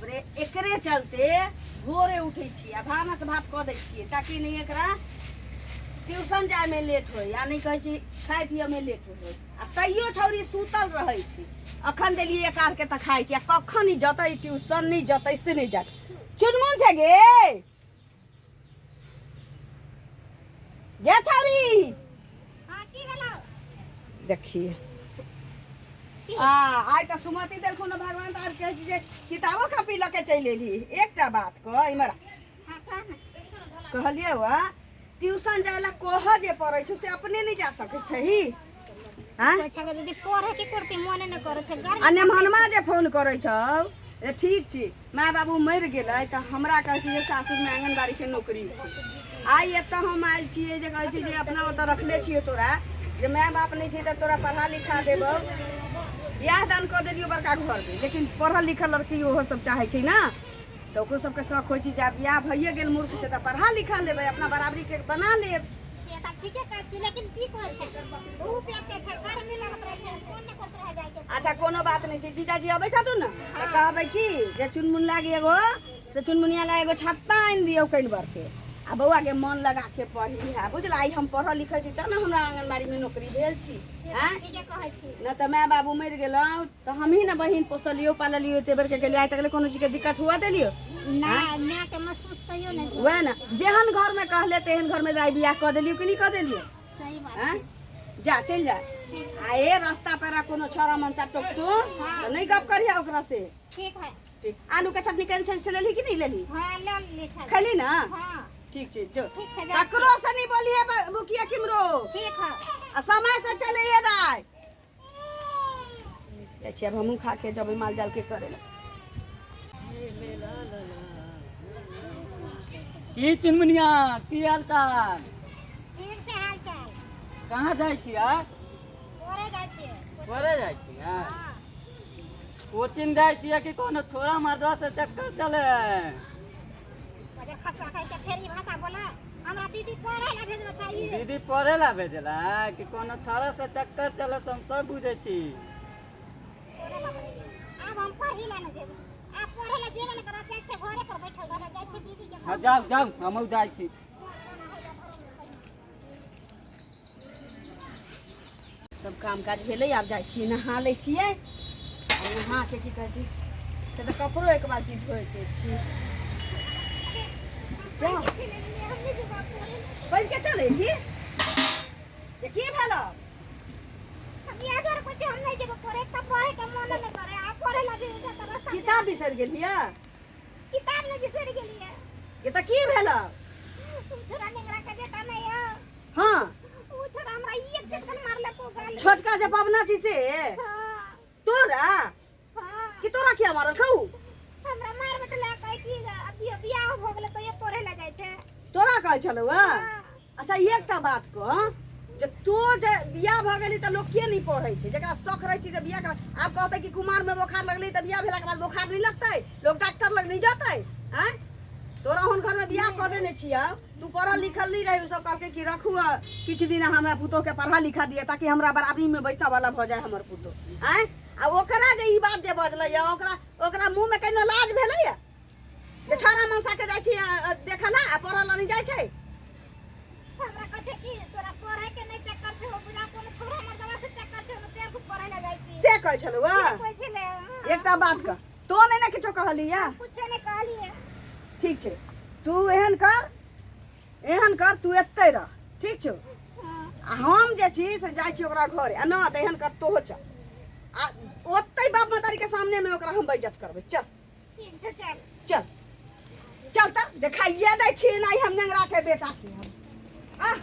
बाप रे, एकरे चलते भोरे उठै छियै आ भानस भात कऽ दै छियै ताकि नहि एकरा ट्यूशन जायमे लेट होइ आ नहि कहै छै खाय पियऽमे लेट होइ। आ तैयो छौरी सुतल रहै छै। अखन देलियै एक आरके तऽ खाइ छै, आ कखन ई जतै ट्यूशन नहि जतै से नहि जात। चुनमुन छै गे, गे छौरी। हाँ, की भेलौ? देखिए आ आइ तऽ सुमति देलखुन भगवान, तऽ आब कहै छी जे किताबो कॉपी लऽ के चलि एलही। एकटा बात कह, इमहर आ। हाँ, कह ने। कहलियै वा ट्यूशन जाय ला कह जे पड़ै छौ से अपने नहि जा सकै छही? आँय? कहै छै दीदी, पढ़े के करती मोने नहि करै छै गर्मी। आ नेमहनमा जे फोन करै छौ जे ठीक छी, माय बाबू मरि गेलै तऽ हमरा कहै छै जे सासुरमे आङ्गनबाड़ीके नौकरी छै। आइ एतऽ हम आयल छियै जे कहै छै जे अपना ओतऽ रखले छियै तोरा, जे माय बाप नहि छै तऽ तोरा पढ़ा लिखा देबौ, बियाह दान कऽ देलियौ बड़का घरमे, लेकिन पढ़ल लिखल लड़की ओहो सब चाहै छै ने, तऽ ओकरो सबके शौक होइ छै जे आब बियाह भइए गेल, मूर्ख छै तऽ पढ़ा लिखा लेबै, अपना बराबरीके बना लेब। से तऽ ठीके कहै छी, लेकिन की कहै छै, धूप एते छै, गर्मी लगैत रहै छै, मोन नहि करैत रहै जाइके। अच्छा, कोनो बात नहि छै। जीजाजी अबै छथुन ने तऽ कहबै कि जे चुनमुन लागी एगो से चुनमुनिया ला एगो छत्ता आनि दियौ कनि के, आ बौआ के मन लगा के पढ़ी है, बुझल? आइ हम पढ़ल लिखल छी तब ने हमरा आंगनबाड़ी में नौकरी भेल छी। से तऽ आँय? ठीके कहै छी। नहि तऽ माय बाबू मरि गेलहुँ तऽ हमही ने बहिन पोसलियौ पाललियौ, एते बेरके गेलियौ, आइ तक ले कोनो चीजके दिक्कत हुआ देलियौ? नहि, मायके महसूस कहियो नहि भेल। वएह ने, जेहन घरमे कहले तेहन घरमे दाइ बियाह कऽ देलियौ कि नहि कऽ देलियौ? सही बात आँय? छै। जा, चलि जा। ठीक छै। आ ए रास्ता पेरा कोनो छौड़ा मनसा टोकतो तऽ नहि गप करिहे ओकरा से। ठीक है। ठीक। आलू के चटनी केने छली से लेलही कि नहि लेलही? हाँ, ले ले छल। खैली ना? हाँ। ठीक छै, जो। ठीक छै, जाइ छी। ककरो से नहीं बोलिए रुकिए किमरो। ठीक है। आ समय से चले हे दाई। जाइ छी आब हमहूँ खा के जबै माल जाल के करे ला। की चुनमुनिया, की हाल चाल? ठीक छै हाल चाल। कहाँ जाइ छियै? पढ़े जाइ छियै। पढ़े जाइ छियै? हाँ। कोचिंग जाइ छियै कि कोनो छोरा मर्दवा से चक्कर चले? बजे खसुआ कहि के फेर ई भाषा बोला। हमरा दीदी पढ़े ला भेजलो छै ई। दीदी पढ़े ला भेजला कि कोनो छोरा से चक्कर चले, हम सब बुझै छी। पढ़े ला बोलै छै। आब हम पढ़ी ला नहि जेबै। आब पढ़े ला जेबे नहि करब, जाइ छियै घरे पर बैठल रहबै, जाइ छियै दीदी के। हाँ, जाउ जाउ, हमहूँ जाइ छी। सब काम काज भेलै, आब जाइ छियै नहा लै छियै आ नहा के की कहै छै से तऽ कपड़ो एक बाल्टी धोइके छी। जाउ, पढ़ि के चल एलही जे की भेलौ? हम इएह दुआरे कहै छियै हम नहि जेबै पढ़े, तऽ पढ़े के मोने नहि करे। आब पढ़े ला भी तऽ रास्ता। किताब बिसरि गेलियै? किताब नहि बिसरि गेलियै। ये तऽ की भेलौ? उ छोरा नेंगरा के बेटा नहि यऽ? हाँ। उ छोरा हमरा एक चक्कर मारलक ओ गाल। छोटका जे पबना छी से? हाँ। तोरा? हाँ। कि तोरा किया मारल कहू? हमरा मार बटला, कहै कि अभी बियाह भऽ गेलै तो ये पढ़े ला जाइ छै। तोरा कहै छलौ? हाँ। अच्छा, एकटा बात कह जे तो जे बियाह भऽ गेली तऽ लोक किए नहि पढ़ै छै? जकरा शौक रहै छै जे बियाह कर, आब कहतै कि कुमारमे बोखार लगलै तऽ बियाह भेलाके बाद बोखार नहि लगतै? लोक डॉक्टर लग नहि जेतै? आँय, तोरा हुन घरमे बियाह कऽ देने छियौ, तू पढ़ल लिखल नहि रही, ओ सब कहलकै कि रखू किछु दिन हमरा पुतोहके पढ़ा लिखा दिअ ताकि हमरा बराबरीमे बैसऽ वाला भऽ जाय हमर पुतोह। आँय, आ ओकरा जे ई बात जे बजलै यऽ, ओकरा ओकरा मुँहमे कहिनो लाज भेलैया जे छौड़ा मनसा के जाइ छी देखऽ ला आ पढ़ऽ ला नहि जाइ छै? हमरा कहै छै कि तोरा पढ़े के नहि चक्कर छौ, बुझा कोनो छोरा मर्दवा से चक्कर छौ, तें तू पढ़े ला जाइ छी। से कहै छलौ? से कहै छलै, हाँ। एकटा बात कह, तो नहि ने किछो कहलियै? कुछो नहि कहलियै। ठीक छै, तू एहन कर, एहन कर, तू एतै रह, ठीक छौ? हाँ। आ हम जे छी से जाइ छी ओकरा घरे, आ न तऽ एहन कर, तोहो चल आ ओतै बाप महतारी के सामने में ओकरा हम बेइज्जत करबै। चल। ठीक छै, चल। चल चल, तऽ देखाइए दै छी नहि हम नेंगरा के बेटा के हम आ।